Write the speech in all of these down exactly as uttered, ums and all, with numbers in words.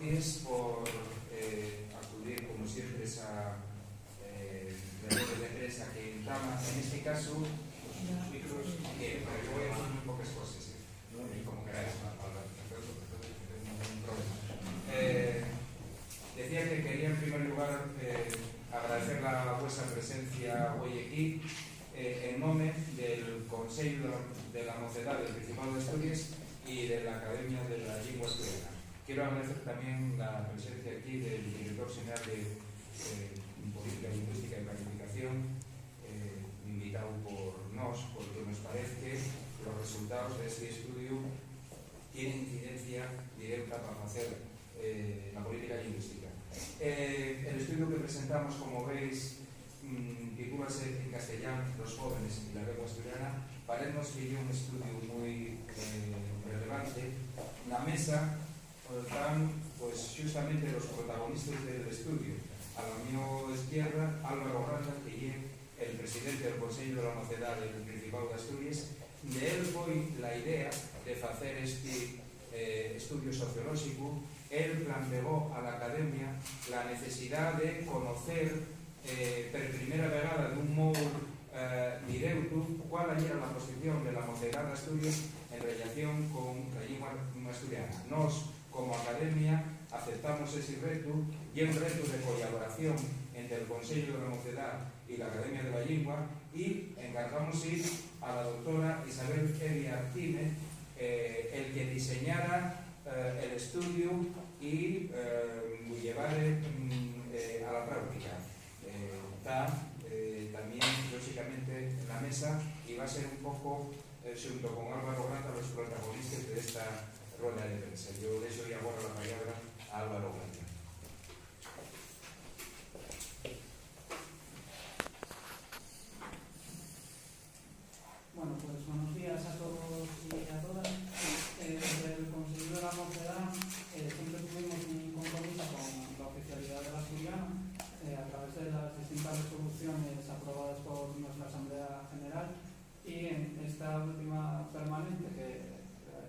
Gracias por, eh, acudir, como siempre, a esa, eh, reunión de prensa que entama, en este caso, los micros, bien, pero yo voy a hacer muy pocas cosas, ¿eh? Eh, como queráis, Alberto, no hay ningún problema. Eh, decía que quería, en primer lugar, eh, agradecer la vuestra presencia hoy aquí, eh, en nome del Consello de la, de la Mocedad del Principado de Asturias y de la Academia de la Lengua Asturiana. Quiero agradecer también la presencia aquí del director general de, eh, Política Lingüística y Planificación, eh, invitado por nós, porque nos parece que los resultados de este estudio tienen incidencia directa para hacer, eh, la política lingüística. Eh, el estudio que presentamos, como veis, mm, titúlase en castellán Los jóvenes y la lengua asturiana. Parécenos que ye un estudio muy, eh, relevante. Na mesa, eh, tán, pues, xustamente los protagonistas del estudio. A la mio izquierda, Álvaro Granda, que ye el presidente del Consello de la Mocedad del Principado de Asturias. De él foi la idea de facer este, eh, estudio sociolóxico. Él planteó a la Academia la necesidad de conocer, eh, per primera vegada, d'un modo, eh, directo, cuál era la posición de la mocedad de Asturias en relación con la lengua asturiana. Nos, como Academia, aceptamos ese reto, y un reto de colaboración entre el Consello de la Mocedad y la Academia de la Lengua, y encargamos ir a la doctora Isabel Elia Artime, eh, el que diseñara, eh, el estudio y, eh, lo llevare, mm, eh, a la práctica. Eh, ta, eh, también, lóxicamente, en la mesa, y va a ser un poco, eh, xunto con Álvaro Granda, los protagonistas de esta rueda de prensa. Yo le doy ahora la palabra a Álvaro Granda. Bueno, pues buenos días a todos y a todas. Eh, desde el Consello de la Mocedad, eh, siempre tuvimos un compromiso con la oficialidad del asturiano, eh, a través de las distintas resoluciones aprobadas por nuestra Asamblea General. Y en esta última permanente, que,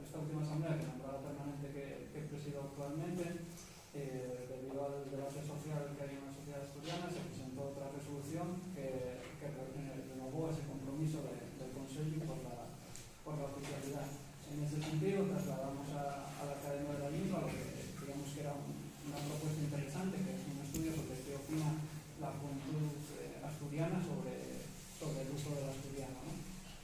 esta última asamblea que nombraba permanente que, que presido actualmente, eh, debido al debate social que hay en la sociedad asturiana, se presentó otra resolución que, que re-, eh, renovó ese compromiso de, del Consello por la, por la oficialidad. En ese sentido, trasladamos a, a la Academia de la Lengua lo que creíamos que era un, una propuesta interesante, que es un estudio sobre qué opina la juventud, eh, asturiana sobre, sobre el uso del asturiano, ¿no?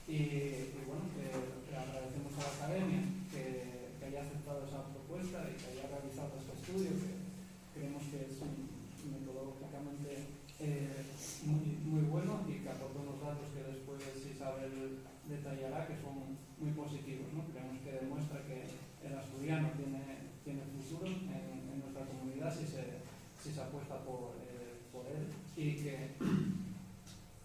Y, y bueno, eh, le agradecemos a la Academia que, que haya aceptado esa propuesta y que haya realizado este estudio, que creemos que es un, metodológicamente, eh, muy, muy bueno y que aporta unos datos que después Isabel detallará, que son muy positivos, ¿no? Creemos que demuestra que el asturiano tiene, tiene futuro en, en nuestra comunidad si se, si se apuesta por, eh, por él y que,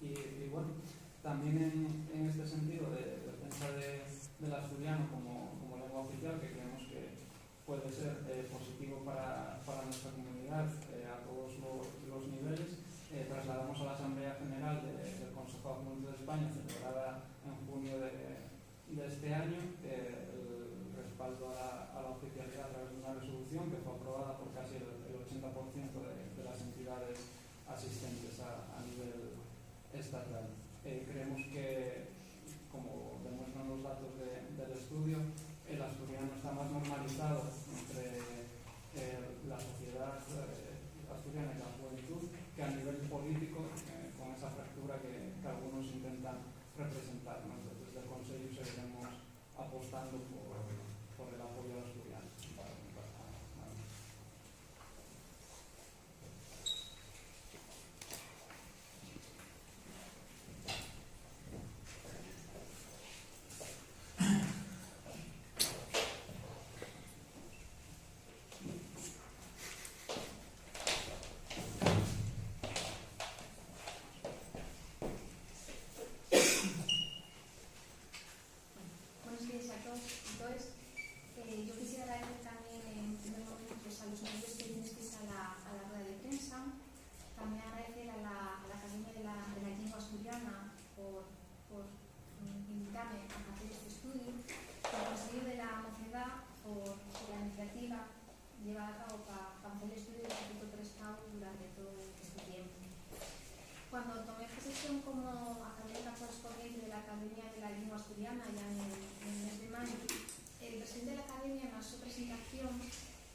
y, y bueno, también en, en este sentido de defensa de, del asturiano como, como lengua oficial, que creemos que puede ser, eh, positivo para, para nuestra comunidad, eh, a todos lo-, los niveles, eh, trasladamos a la Asamblea General de, del Consejo de Juventud de España, celebrada en junio de, de este año, eh, el respaldo a la, a la oficialidad a través de una resolución que fue aprobada por casi el, el ochenta por ciento de, de las entidades asistentes a, a nivel estatal. Eh, creemos que, como demuestran los datos de, del estudio, el asturiano está más normalizado entre, eh, la sociedad, eh, asturiana y la juventud que a nivel político, eh, con esa fractura que, que algunos intentan representar, ¿no? Entonces, desde el Consello seguiremos apostando por, por el apoyo al asturiano. Como académica correspondiente de la Academia de la Llingua Asturiana, ya en el, en el mes de mayo, el presidente de la Academia, en la su presentación,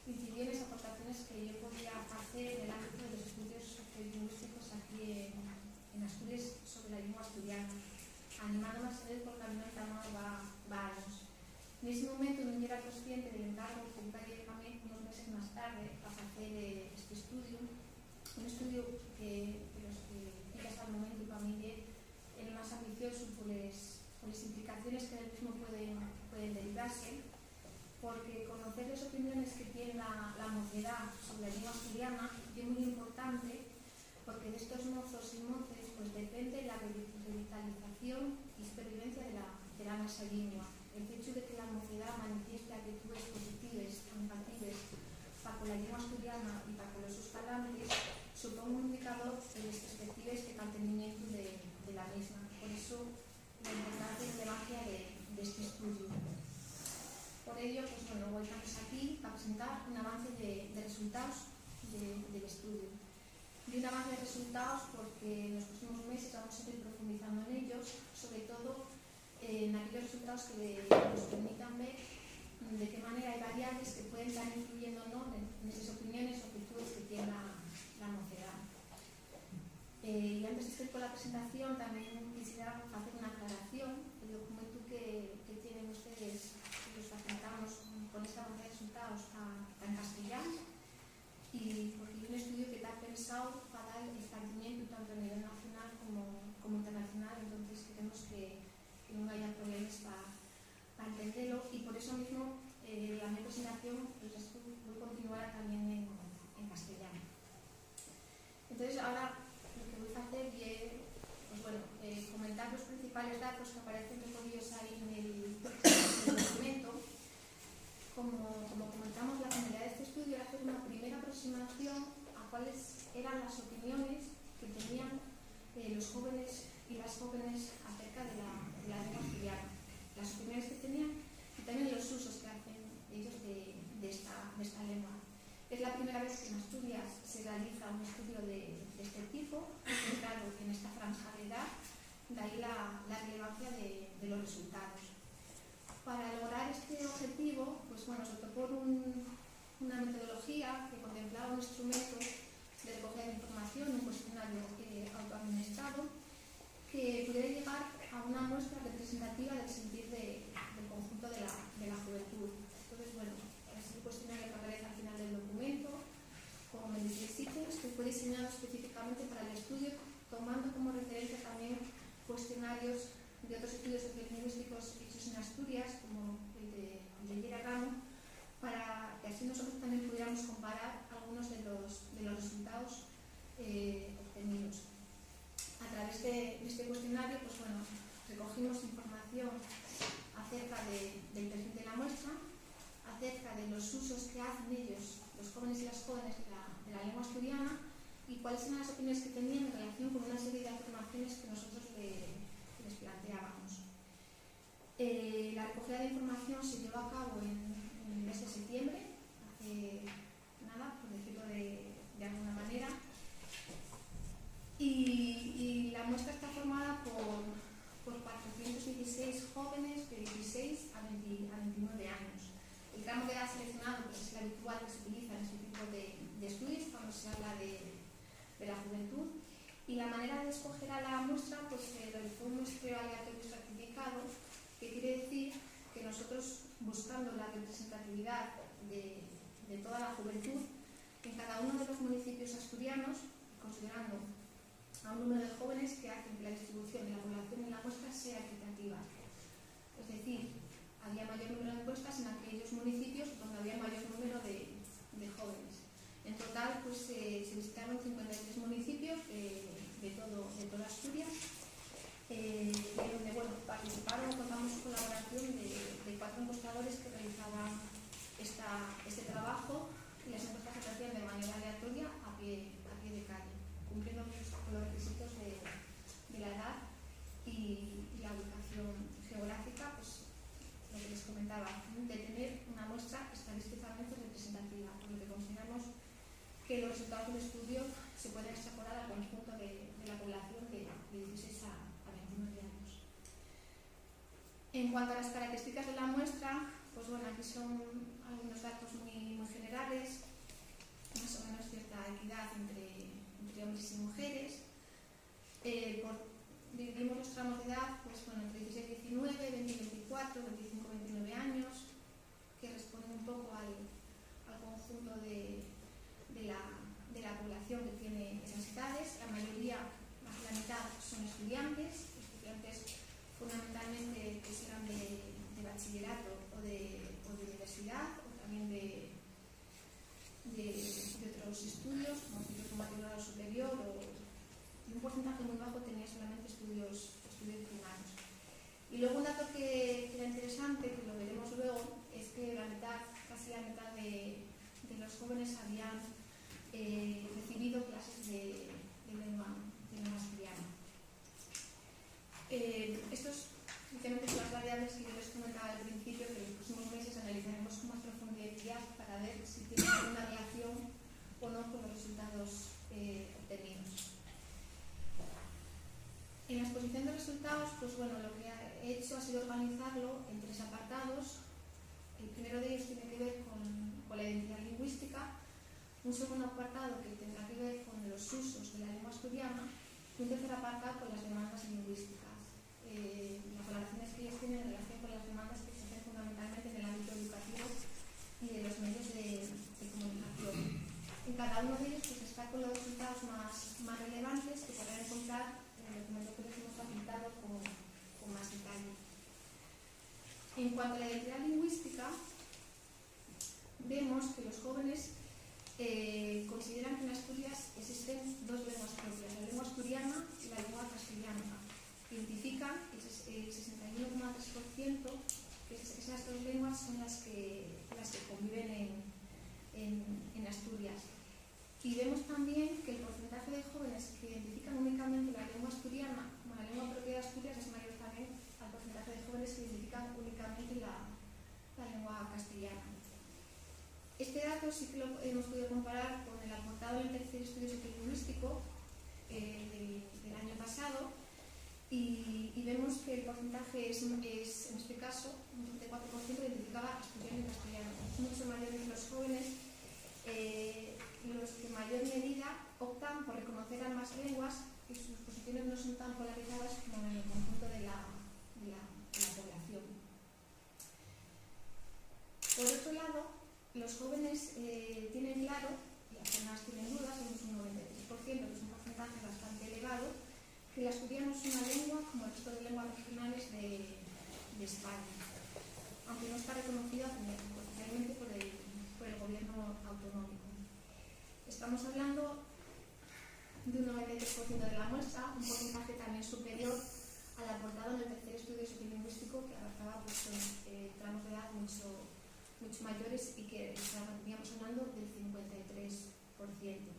incidió en las aportaciones que yo podía hacer en el ámbito de los estudios sociolingüísticos aquí en, en Asturias sobre la lengua asturiana, animándome a seguir por el camino entamado va, va años. Nese momentu nun yera consciente del encargu que iba a llegarme unos meses más tarde pa facer, eh, este estudio, un estudio que, de los que fai hasta el momento pa min ye el más ambicioso por les, por les implicaciones que del mismo pueden, pueden derivarse, porque conocer les opiniones que tien la, la mocedá sobre la llingua asturiana ye mui importante, porque d'estos mozos y moces, pues, depende la revi-, revitalización y supervivencia de la, de la nuestra llingua. El fechu de que la mocedá manifieste actitudes positives o negatives pa cola llingua asturiana y pa colos sus falantes supón un indicador de les perspectives que caltenimientu de, de la misma. Por eso, la importancia y relevancia de, d'esti estudiu. Por ello, pues, bueno, güei tamos aquí pa presentar un avance de, de resultaos de, del estudiu. Y un avance de resultaos porque nos próximos meses vamos a seguir profundizando en ellos, sobre todo, eh, en aquellos resultaos que, que nos permitan ver, mm, de qué manera hay variables que pueden estar influyendo o no en, en esas opiniones o actitudes que tiene la, la mocedá. Eh, y antes de seguir con la presentación, también quisiera hacer una aclaración. El documento que, que tienen ustedes, que los facilitamos con, con esta base de resultados, está, está en castellano. Y porque es un estudio que está pensado para dar esparcimiento tanto a nivel nacional como, como internacional, entonces queremos que, que no haya problemas para, para entenderlo, y por eso mismo, eh, la mi presentación, el resto, voy a continuar también en, en castellano. Entonces, ahora lo que voy a hacer es, pues bueno, eh, comentar los principales datos que aparecen recollidos ahí en el, en el documento. Como, como comentamos, la finalidá d'esti estudiu era hacer una primera aproximación a cuáles eran las opiniones que tenían, eh, los jóvenes y las jóvenes acerca de la, de la lengua asturiana, las opiniones que tenían y también los usos que hacen ellos de, de esta, de esta lengua. Es la primera vez que en Asturias se realiza un estudio de, de este tipo, centrado en esta franja de edad, de ahí la, la relevancia de, de los resultados. Para lograr este objetivo, pues, bueno, se optó por un, una metodología que contemplaba un instrumento de recogida de información, un cuestionario, eh, autoadministrado, que pudiera llegar a una muestra representativa del sentir de, del conjunto de la, de la juventud. Entonces, bueno, es el cuestionario que aparece al final del documento, como me decía, que fue diseñado específicamente para el estudio, tomando como referencia también cuestionarios de otros estudios sociolingüísticos hechos en Asturias, como el de, el de Yera Ramo, para que así nosotros también pudiéramos comparar algunos de los, de los resultados, eh, obtenidos. A través de, de este cuestionario, pues bueno, recogimos información acerca de, del perfil de la muestra, acerca de los usos que hacen ellos, los jóvenes y las jóvenes de la, de la lengua asturiana, y cuáles eran las opiniones que tenían en relación con una serie de afirmaciones que nosotros le, les planteábamos. Eh, la recogida de información se llevó a cabo en, en el mes de septiembre, hace nada, por decirlo de, de alguna manera, y, y la muestra está formada por, por cuatrocientos dieciséis jóvenes de dieciséis a veinte, a veintinueve años. El tramo de edad seleccionado, pues, es el habitual que se utiliza en este tipo de, de estudios cuando se habla de, de la juventud. Y la manera de escoger a la muestra, pues, se realizó un muestreo aleatorio estratificado, que quiere decir que nosotros, buscando la representatividad de, de toda la juventud, en cada uno de los municipios asturianos, considerando a un número de jóvenes que hacen que la distribución de la población en la muestra sea equitativa. Es decir, había mayor número de encuestas en aquellos municipios donde había mayor número de, de jóvenes. En total, pues, eh, se visitaron cincuenta y tres municipios de, de todo, de toda Asturias, eh, y donde, bueno, participaron, contamos con colaboración de, de cuatro encuestadores que realizaban esta, este trabajo, y las encuestas se hacían de manera aleatoria a pie, a pie de calle, cumpliendo con los, con los requisitos de, de la edad y, y la ubicación geográfica, pues, lo que les comentaba, de tener una muestra estadísticamente representativa, por lo que consideramos que los resultados del estudio se pueden extrapolar al conjunto de, de la población de, de dieciséis En cuanto a las características de la muestra, pues bueno, aquí son algunos datos muy, muy generales, más o menos cierta equidad entre, entre hombres y mujeres. Eh, por, dividimos los tramos de edad, pues bueno, entre dieciséis diecinueve, veinte veinticuatro, veinticinco veintinueve años, que responde un poco al, al conjunto de, de la, de la población que tiene esas edades. La mayoría, más de la mitad, son estudiantes, estudiantes fundamentalmente que sean de, de bachillerato o de, o de universidad, o también de, de, de otros estudios, como estudios con mayor grado superior, o, y un porcentaje muy bajo tenía solamente estudios, estudios primarios. Y luego un dato que, que era interesante, que lo veremos luego, es que la mitad, casi la mitad de, de los jóvenes habían, eh, recibido clases de, de lengua, de lengua asturiana. Eh, estos, precisamente, son las variables que yo les comentaba al principio, que en los próximos meses analizaremos con más profundidad para ver si tienen alguna relación o no con los resultados, eh, obtenidos. En la exposición de resultados, pues bueno, lo que he hecho ha sido organizarlo en tres apartados. El primero de ellos tiene que ver con, con la identidad lingüística, un segundo apartado que tendrá que ver con los usos de la lengua asturiana y un tercer apartado con las demandas lingüísticas. Eh, las valoraciones que ellos tienen en relación con las demandas que existen fundamentalmente en el ámbito educativo y de los medios de, de comunicación. En cada uno de ellos, pues, destaco los resultados más, más relevantes que podrán encontrar en el documento que les hemos facilitado con, con más detalle. En cuanto a la identidad lingüística, vemos que los jóvenes, eh, consideran que en Asturias existen dos lenguas propias, la lengua asturiana y la lengua castellana. Identifican el ses-, el sesenta y uno coma tres por ciento que es-, esas dos lenguas son las que, las que conviven en, en, en Asturias. Y vemos también que el porcentaje de jóvenes que identifican únicamente la lengua asturiana como la lengua propia de Asturias es mayor también al porcentaje de jóvenes que identifican únicamente la, la lengua castellana. Este dato sí que lo hemos podido comparar con el aportado en el tercer estudio sociolingüístico, eh, del, del año pasado, y, y vemos que el porcentaje es, es, en este caso, un treinta y cuatro por ciento identificaba asturiano y castellano. Es mucho mayor entre los jóvenes, eh, los que en mayor medida optan por reconocer ambas lenguas y sus posiciones no son tan polarizadas como en el conjunto de la, de la, de la población. Por otro lado, los jóvenes, eh, tienen claro, y apenas tienen dudas, somos un noventa y tres por ciento, que es un porcentaje bastante elevado, que el asturiano es una lengua como el resto de lenguas regionales de, de España, aunque no está reconocida oficialmente por el, por el gobierno autonómico. Estamos hablando de un noventa y tres por ciento de la muestra, un porcentaje también superior al aportado en el tercer estudio sociolingüístico, que abarcaba, pues, eh, tramos de edad mucho, mucho mayores y que estaríamos hablando del cincuenta y tres por ciento.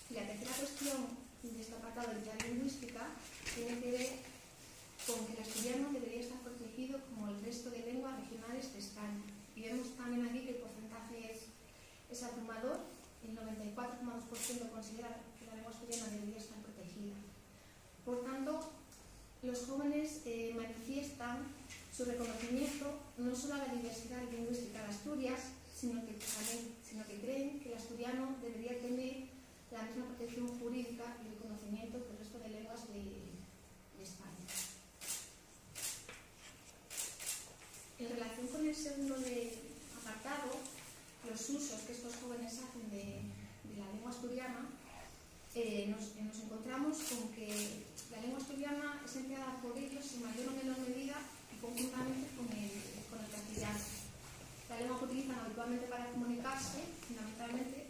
Y la tercera cuestión de este apartado de identidad lingüística tiene que ver con que el asturiano debería estar protegido como el resto de lenguas regionales de España. Y vemos también aquí que el porcentaje es, es abrumador. El noventa y cuatro coma dos por ciento considera que la lengua asturiana debería estar protegida. Por tanto, los jóvenes, eh, manifiestan su reconocimiento no solo a la diversidad lingüística de Asturias, sino que también, sino que creen que el asturiano debería tener la misma protección jurídica y reconocimiento que el resto de lenguas de, de España. En relación con el segundo de apartado, los usos que estos jóvenes hacen de, de la lengua asturiana, eh, nos, nos encontramos con que la lengua asturiana es empleada por ellos en mayor o menor medida y conjuntamente con el, con el castellano. La lengua que utilizan habitualmente para comunicarse, fundamentalmente,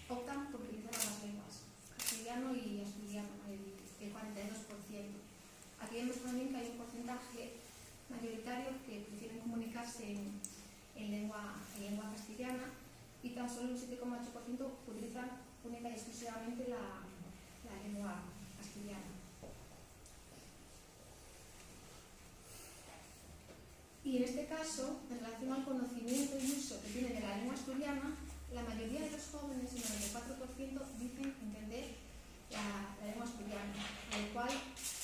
optan por utilizar ambas lenguas, castellano y asturiano, el, el cuarenta y dos por ciento. Aquí vemos también que hay un porcentaje mayoritario que prefieren comunicarse en, en lengua, en lengua castellana y tan solo un siete coma ocho por ciento utilizan única y exclusivamente la, la lengua castellana. Y en este caso, en relación al conocimiento y uso que tienen de la lengua asturiana, la mayoría de los jóvenes, el noventa y cuatro por ciento, dicen entender la, la lengua asturiana, a lo cual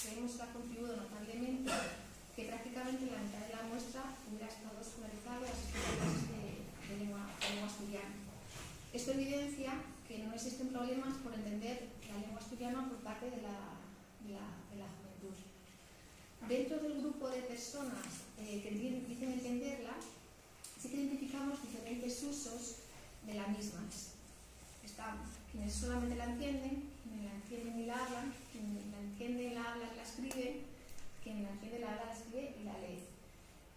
creemos que ha contribuido notablemente que prácticamente Esto evidencia que no existen problemas por entender la lengua asturiana por parte de la, de la, de la juventud. Dentro del grupo de personas eh, que di- dicen entenderla, sí que identificamos diferentes usos de la misma. Están quienes solamente la entienden, quienes la entienden y la hablan, quienes la entienden, la hablan, la escriben, quienes la entienden, la hablan, la escriben y la leen.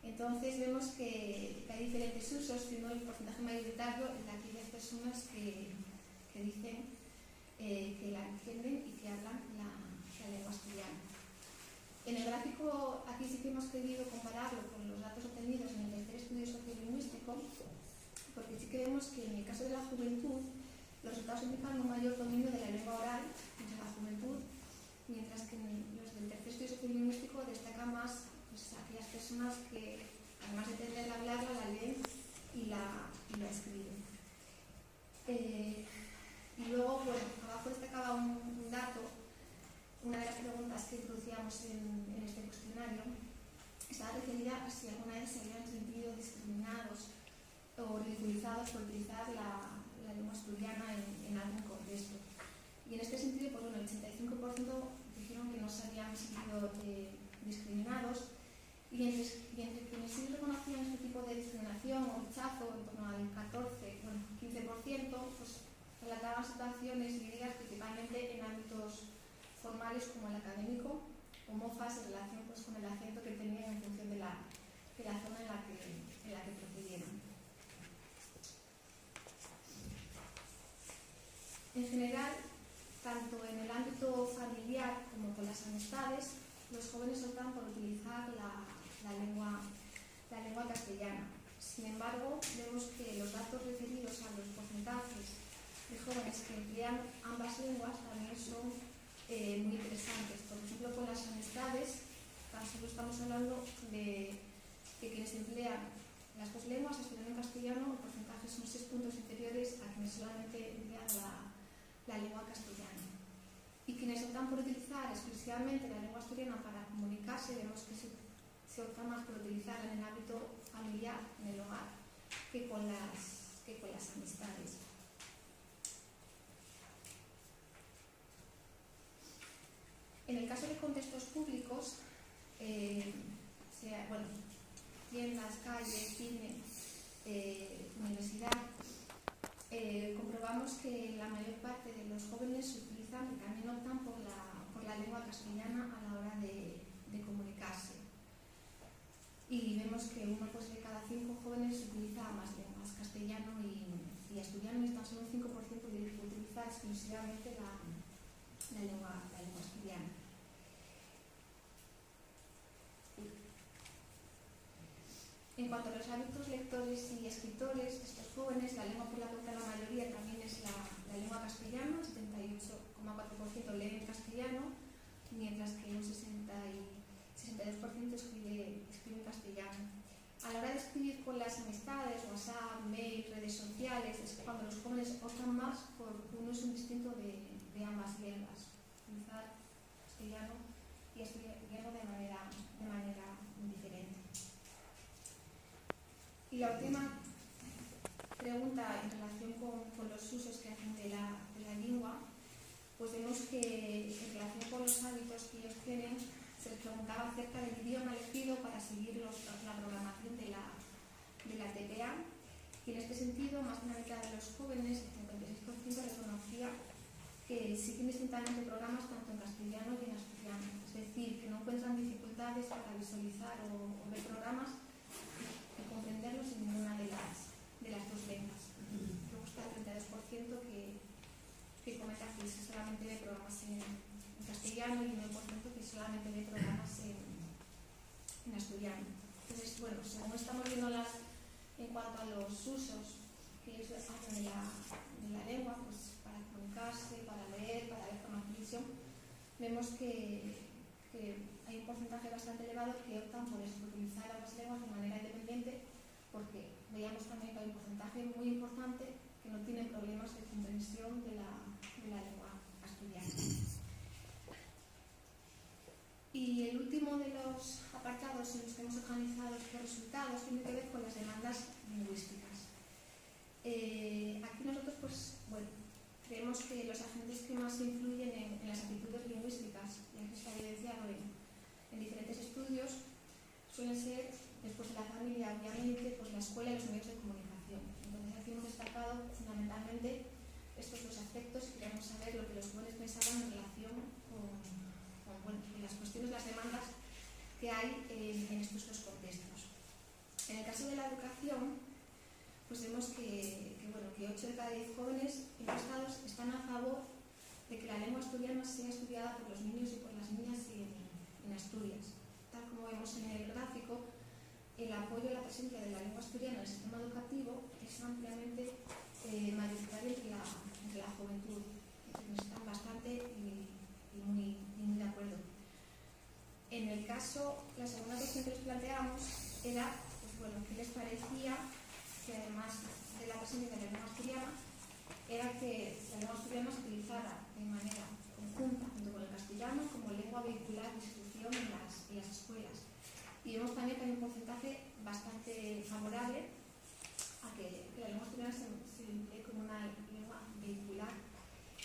Entonces vemos que, que hay diferentes usos, siendo el porcentaje mayoritario el de aquellas personas que, que dicen eh, que la entienden y que hablan la, la lengua asturiana. En el gráfico aquí sí que hemos querido compararlo con los datos obtenidos en el tercer estudio sociolingüístico, porque sí que vemos que en el caso de la juventud los resultados indican un mayor dominio de la lengua oral entre la juventud, mientras que en los del tercer estudio sociolingüístico destaca más, pues, aquellas personas que, además de entenderla, hablarla, la leen y la, y la escriben. Eh, y luego, bueno, abajo destacaba un, un dato. Una de las preguntas que introducíamos en, en este cuestionario estaba referida a si alguna vez se habían sentido discriminados o ridiculizados por utilizar la, la lengua asturiana en, en algún contexto. Y en este sentido, pues bueno, el ochenta y cinco por ciento dijeron que no se habían sentido eh, discriminados, y entre, y entre quienes sí reconocían este tipo de discriminación o rechazo, en torno al catorce, bueno, quince por ciento, pues relataban situaciones vividas principalmente en ámbitos formales como el académico, o mofas en relación, pues, con el acento que tenían en función de la, de la zona en la que, en la que procedieran. En general, tanto en el ámbito familiar como con las amistades, los jóvenes optan por utilizar la, la lengua, la lengua castellana. Sin embargo, vemos que los datos referidos a los porcentajes de jóvenes que emplean ambas lenguas también son eh, muy interesantes. Por ejemplo, con las amistades, tan solo estamos hablando de, de quienes emplean las dos lenguas, asturiano y castellano, el porcentaje son seis puntos inferiores a quienes solamente emplean la, la lengua castellana. Y quienes optan por utilizar exclusivamente la lengua asturiana para comunicarse, vemos que se, se opta más por utilizarla en el ámbito familiar, en el hogar, que con las, que con las amistades. En el caso de contextos públicos, eh, sea, bueno, tiendas, calle, cine, eh, universidad, eh, comprobamos que la mayor parte de los jóvenes utilizan y también optan por la, por la lengua castellana a la hora de, de comunicarse. Y vemos que uno, pues, de cada cinco jóvenes utiliza ambas lenguas, castellano y, y asturiano, y tan solo un cinco por ciento de- utiliza exclusivamente la, la lengua, la lengua asturiana. En cuanto a los hábitos lectores y escritores de estos jóvenes, la lengua por la que opta la mayoría también es la, la lengua castellana, setenta y ocho coma cuatro por ciento leen en castellano, mientras que un sesenta y, sesenta y dos por ciento escribe, escribe en castellano. A la hora de escribir con las amistades, WhatsApp, mail, redes sociales, es cuando los jóvenes optan más por un uso indistinto de, de ambas lenguas, utilizar castellano y asturiano de manera, de manera diferente. Y la última pregunta en relación con, con los usos que hacen de la, de la lengua, pues vemos que en relación con los hábitos que ellos tienen, se les preguntaba acerca del idioma elegido para seguir los- la programación de la, de la T P A. Y en este sentido, más de la mitad de los jóvenes, el cincuenta y seis por ciento, reconocía que siguen distintamente programas tanto en castellano y en asturiano. Es decir, que no encuentran dificultades para visualizar o, o ver programas y comprenderlos en ninguna de las, de las dos lenguas. Luego está el treinta y dos por ciento que, que comenta que solamente ve programas en, en castellano y un nueve por ciento que solamente ve programas en, en asturiano. Entonces, bueno, según estamos viendo las, en cuanto a los usos que ellos hacen de la, de la lengua, pues para comunicarse, para leer, para ver con atención, vemos que, que hay un porcentaje bastante elevado que optan por eso, por utilizar ambas lenguas de manera independiente, porque veíamos también que hay un porcentaje muy importante que no tiene problemas de comprensión de la, de la lengua asturiana. Y el último de los apartados en los que hemos organizado estos resultados tiene que ver con las demandas lingüísticas. Eh, aquí nosotros, pues, suelen ser, después de la familia, obviamente, pues la escuela y los medios de comunicación. Entonces, aquí hemos destacado fundamentalmente estos dos aspectos y queríamos saber lo que los jóvenes pensaban en relación con, con, bueno, con las cuestiones, las demandas que hay en, en estos dos contextos. En el caso de la educación, pues vemos que, que, bueno, que ocho de cada diez jóvenes encuestados están a favor de que la lengua asturiana sea estudiada por los niños y por las niñas en, en Asturias. Tal como vemos en el gráfico, el apoyo a la presencia de la lengua asturiana en el sistema educativo es ampliamente, eh, mayoritario entre la, entre la juventud. Entonces, necesitan bastante y, y muy, y muy de acuerdo. En el caso, la segunda cuestión que les planteamos era, pues bueno, qué les parecía que, además de la presencia de la lengua asturiana, era que la lengua asturiana se utilizara de manera conjunta junto con el castellano como lengua vehicular de instrucción en las, en las escuelas. Y vemos también que hay un porcentaje bastante favorable a que, que la lengua asturiana se, se emplee como una lengua vehicular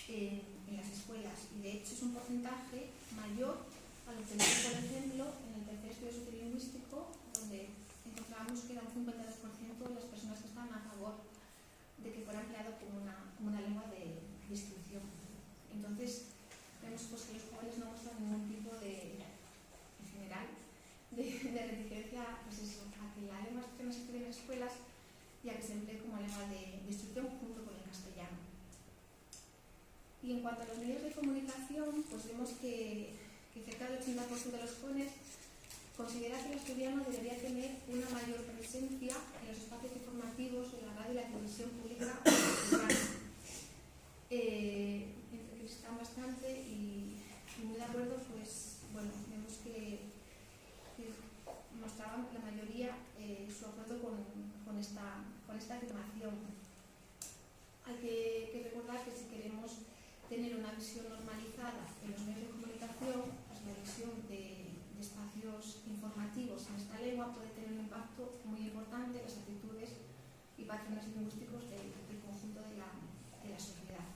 en, en las escuelas. Y, de hecho, es un porcentaje mayor a lo que vemos, por ejemplo, en el tercer estudio sociolingüístico, donde encontramos que era un cincuenta y dos por ciento de las personas que estaban a favor de que fuera empleado como una, como una lengua de, de instrucción. Entonces, vemos, pues, que los jóvenes no muestran ningún tipo de, en general, de, de reticencia, pues eso, a que la lengua asturiana se estudie en las escuelas y a que se emplee como lengua de, de instrucción junto con el castellano. Y en cuanto a los medios de comunicación, pues vemos que, que cerca del ochenta por ciento de los jóvenes considera que el asturiano debería tener una mayor presencia en los espacios informativos de la radio y la televisión pública asturiana. Eh, entre que están bastante y, y muy de acuerdo, pues, bueno, vemos que, que mostraban la mayoría, eh, su acuerdo con, con esta, con esta afirmación. Hay que, que recordar que si queremos tener una visión normalizada en los medios de comunicación, pues la visión de, de espacios informativos en esta lengua puede tener un impacto muy importante en las actitudes y patrones lingüísticos del, del conjunto de la, de la sociedad.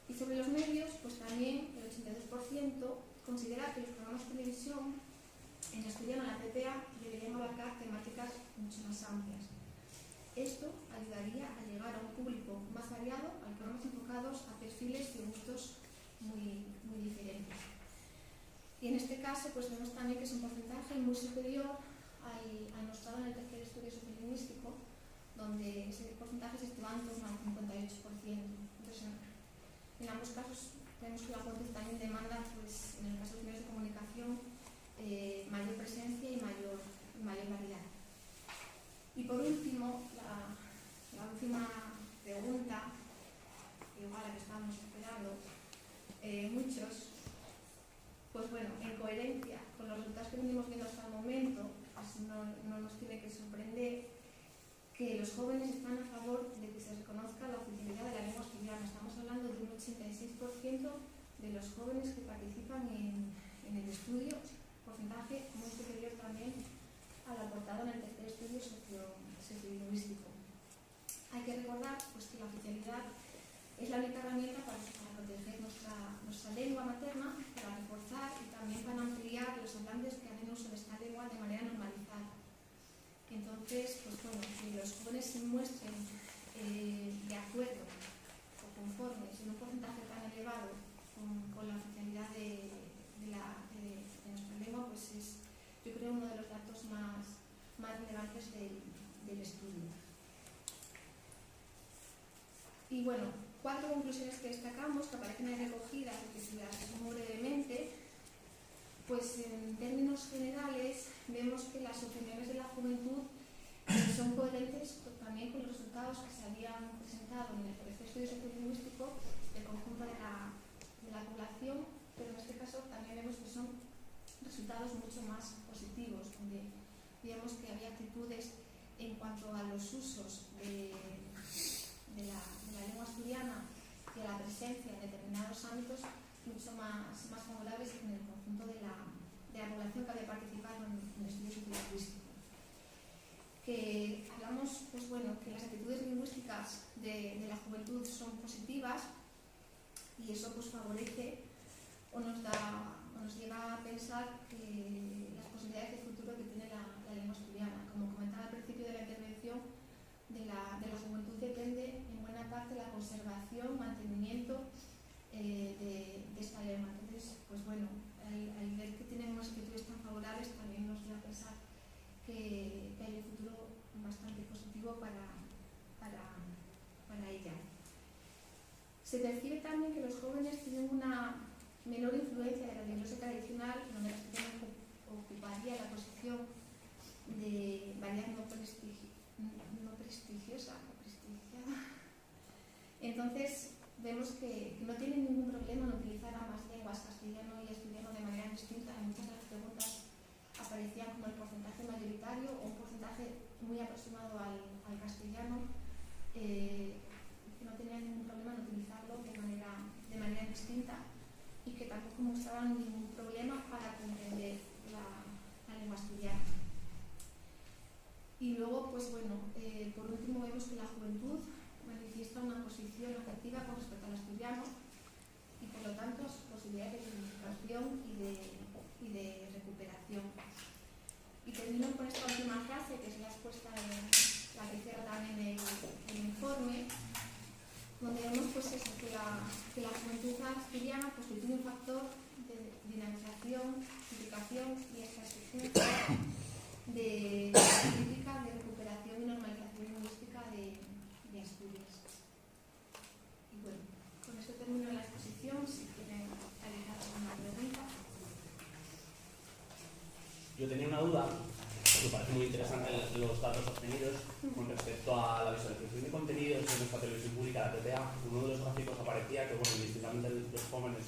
Y sobre los medios, pues también el ochenta y dos por ciento considera que los programas de televisión en asturiano, la P P A, deberían abarcar temáticas mucho más amplias. Esto ayudaría a llegar a un público más variado, al que van más enfocados a perfiles y gustos muy, muy diferentes. Y en este caso, pues vemos también que es un porcentaje muy superior al, al mostrado en el tercer estudio sociolingüístico, donde ese porcentaje se estima en torno al cincuenta y ocho por ciento. Entonces, en, en ambos casos, vemos que la juventud también demanda, pues, en el caso de los medios de comunicación, eh, mayor presencia y mayor, y mayor variedad. Y por último, la, la última pregunta, igual a la que estábamos esperando, eh, muchos, pues bueno, en coherencia con los resultados que venimos viendo hasta el momento, pues no, no nos tiene que sorprender que los jóvenes están a favor de que se reconozca la oficialidad de la lengua asturiana. Estamos hablando de un ochenta y seis por ciento de los jóvenes que participan en, en el estudio, porcentaje muy superior también al aportado en el tercer estudio socio-, sociolingüístico. Hay que recordar, pues, que la oficialidad es la única herramienta para, para proteger nuestra, nuestra lengua materna, para reforzar y también para ampliar los hablantes que hacen uso de esta lengua de manera normalizada. Entonces, pues bueno, que los jóvenes se muestren, eh, de acuerdo o conformes en un porcentaje tan elevado con, con la oficialidad de, de la, de, de nuestra lengua, pues es, yo creo, uno de los datos más, más relevantes del, del estudio. Y bueno, cuatro conclusiones que destacamos, que aparecen ahí recogidas y que si las resumo brevemente, pues en términos generales vemos que las opiniones de la juventud, eh, son coherentes co-, también con los resultados que se habían presentado en el tercer estudio sociolingüístico del conjunto de la, de la población, pero en este caso también vemos que son resultados mucho más positivos, donde vemos que había actitudes en cuanto a los usos de, de la, de la lengua asturiana y a la presencia en determinados ámbitos mucho más, más favorables que en el conjunto de la, de la población que había participado en, en el estudio sociolingüístico. Que hablamos, pues bueno, que las actitudes lingüísticas de, de la juventud son positivas, y eso, pues, favorece o nos da, o nos lleva a pensar que las posibilidades posibilidades de futuro que tiene la, la lengua asturiana. Como comentaba al principio de la intervención, de la, de la juventud depende en buena parte la conservación, mantenimiento, eh, de, de esta lengua. Entonces, pues bueno, al, al ver que tenemos escritores tan favorables, también nos lleva a pensar que, que hay un futuro bastante positivo para, para, para ella. Se percibe también que los jóvenes tienen una menor influencia de la biblioteca tradicional, donde la sociedad ocu-, ocuparía la posición de variedad no prestigi-, no prestigiosa o prestigiada. Entonces, vemos que, que no tienen ningún problema en utilizar ambas lenguas, castellano y asturiano, de manera distinta. En muchas de las preguntas aparecía como el porcentaje mayoritario o un porcentaje muy aproximado al, al castellano, eh, que no tenían ningún problema en utilizarlo de manera, de manera distinta y que tampoco mostraban ningún problema para comprender la, la lengua asturiana. Y luego, pues bueno, eh, por último vemos que la juventud manifiesta una posición afectiva con respecto al asturiano y, por lo tanto, sus posibilidades de dignificación y de, y de recuperación. Y termino con esta última frase, que es la expuesta de, la que cierra también el, el informe, donde vemos, pues eso, que la, que la juventud asturiana constituye un factor de dinamización, implicación y hasta exigencia de política de recuperación y normalización lingüística de, de Asturias. Y bueno, con eso termino la exposición. Si quieren realizar alguna pregunta. Yo tenía una duda, me parece muy interesante los datos obtenidos con respecto a la visualización de contenidos en nuestra televisión pública, la T P A. Uno de los gráficos aparecía que, bueno, indistintamente los jóvenes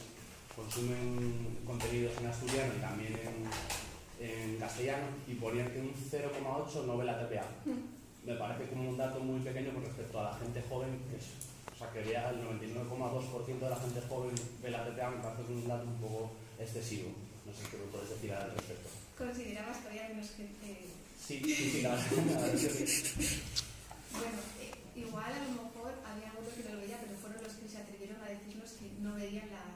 consumen contenidos en asturiano y también en, en castellano, y ponían que un cero coma ocho no ve la T P A. Me parece como un dato muy pequeño con respecto a la gente joven, que es, o sea, que vea el noventa y nueve coma dos por ciento de la gente joven ve la T P A, me parece un dato un poco excesivo. No sé qué me puedes decir al respecto. ¿Considerabas que había menos gente? Sí, sí, sí, la verdad, la verdad es que sí. Bueno, eh, igual a lo mejor había alguno que no lo veía, pero fueron los que se atrevieron a decirnos que no veían la,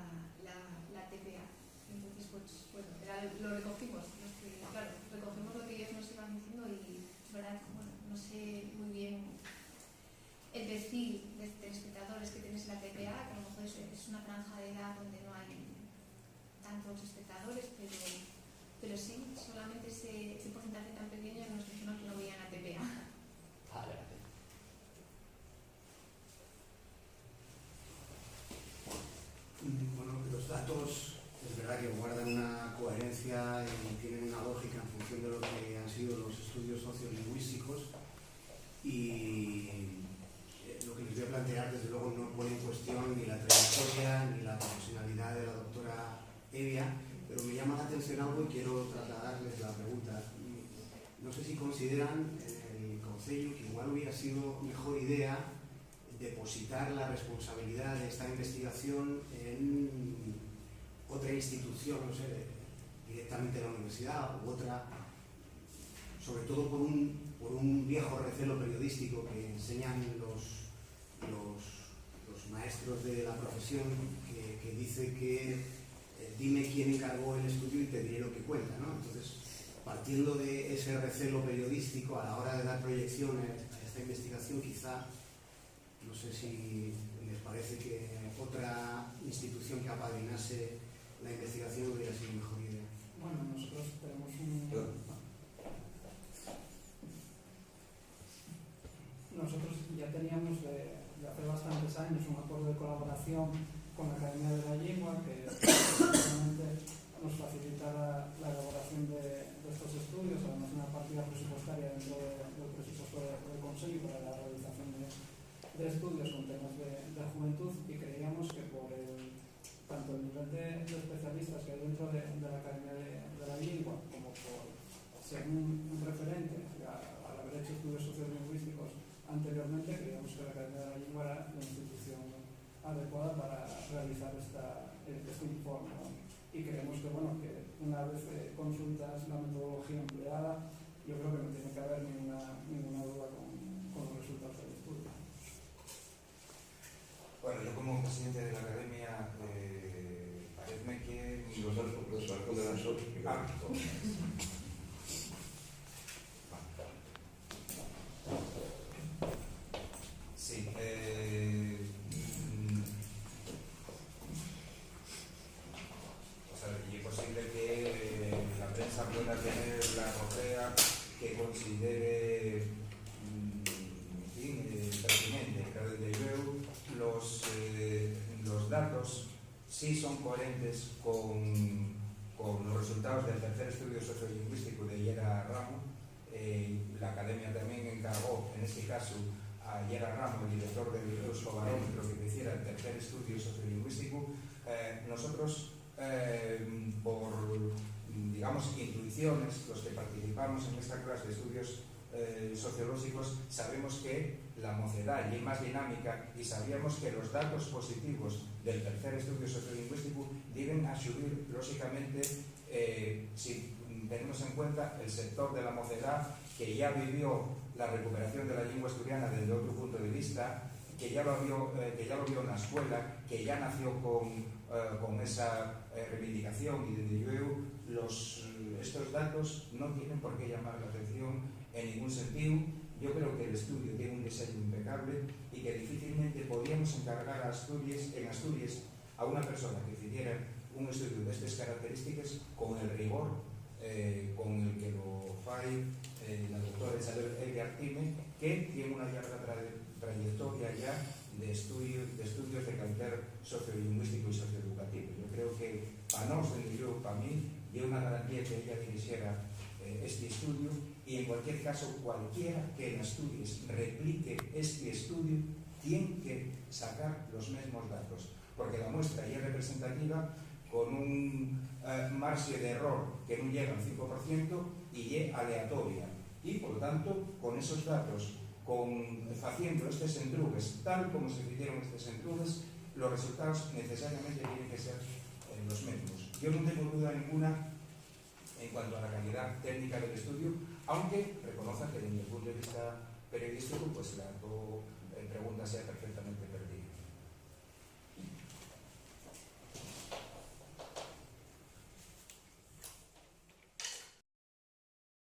la, la T P A. Entonces, pues, bueno, era, lo recogimos. Los que, claro, recogimos lo que ellos nos iban diciendo y es verdad que, bueno, no sé muy bien el perfil de telespectadores que tiene la T P A, que a lo mejor es, es una franja de edad donde no hay tantos espectadores, pero, pero sí, solamente ese, ese porcentaje tan pequeño nos dijeron que no veían la T P A. Vale, gracias. Mm, Bueno, los datos es verdad que guardan una coherencia y tienen una lógica en función de lo que han sido los estudios sociolingüísticos y eh, lo que les voy a plantear desde luego no pone en cuestión ni la trayectoria ni la profesionalidad de la doctora Evia, pero me llama la atención algo y quiero trasladarles la pregunta. No sé si consideran en el Concello que igual hubiera sido mejor idea depositar la responsabilidad de esta investigación en otra institución, no sé, directamente la universidad u otra, sobre todo por un, por un viejo recelo periodístico que enseñan los, los, los maestros de la profesión que, que dice que eh, dime quién encargó el estudio y te diré lo que cuenta, ¿no? Entonces, partiendo de ese recelo periodístico a la hora de dar proyección a esta investigación, quizá, no sé si les parece que otra institución que apadrinase la investigación hubiera sido mejor idea. Bueno, nosotros tenemos un... Nosotros ya teníamos de, de hace bastantes años un acuerdo de colaboración con la Academia de la Lengua, que precisamente nos facilitara la elaboración de, de estos estudios, además una partida presupuestaria dentro de, del presupuesto de, del Consello para la realización de, de estudios con temas de, de juventud, y creíamos que por el, tanto el nivel de, de especialistas que hay dentro de, de la Academia de, de la Lengua como por ser un, un referente al haber hecho estudios sociolingüísticos anteriormente, creíamos que la Academia de la Lengua era la institución adecuada para realizar esta, este informe, ¿no? Y creemos que, bueno, que una vez eh, consultas la metodología empleada, yo creo que no tiene que haber ninguna, ninguna duda con, con los resultados del estudio. Bueno, yo como presidente de la academia, eh, parecme que... Si vos responder a eso, Ah. datos sí son coherentes con, con los resultados del tercer estudio sociolingüístico de Yera Ramo. Eh, la Academia también encargó, en este caso, a Yera Ramo, el director del Euskobarómetro, que hiciera el tercer estudio sociolingüístico. Eh, nosotros, eh, por, digamos, intuiciones, los que participamos en esta clase de estudios eh, sociolóxicos, sabemos que la mocedá ye más dinámica y sabíamos que los datos positivos del tercer estudio sociolingüístico diben a subir, lóxicamente, eh, si tenemos en cuenta el sector de la mocedá que ya vivió la recuperación de la lengua asturiana desde otro punto de vista, que ya lo vio, eh, que ya lo vio en la escuela, que ya nació con, eh, con esa eh, reivindicación, y desde luego los, estos datos no tienen por qué llamar la atención en ningún sentido. Yo creo que el estudio tiene un diseño impecable y que difícilmente podíamos encargar a Asturias, en Asturias, a una persona que hiciera un estudio de estas características con el rigor, eh, con el que lo fai, eh, la doctora Isabel Elgar Time, que tiene una larga tra-, trayectoria ya de estudio, de estudios de calter sociolingüístico y socioeducativo. Yo creo que pa nós, dende luego, pa mí, ye una garantía que ella dirixera, eh, este estudio, y en cualquier caso, cualquiera que en Asturias replique este estudio tien que sacar los mesmos datos, porque la muestra ye representativa con un, eh, marxe d'error que nun llega al cinco por ciento y ye aleatoria. Y, por lo tanto, con esos datos, con, faciendo estes entrugues tal como se hicieron estes entrugues, los resultados necesariamente tienen que ser, eh, los mesmos. Yo nun tengo duda ninguna en cuanto a la calidad técnica del estudio, aunque reconozca que, desde el punto de vista periodístico, pues, la to, eh, pregunta sea perfectamente pertinente.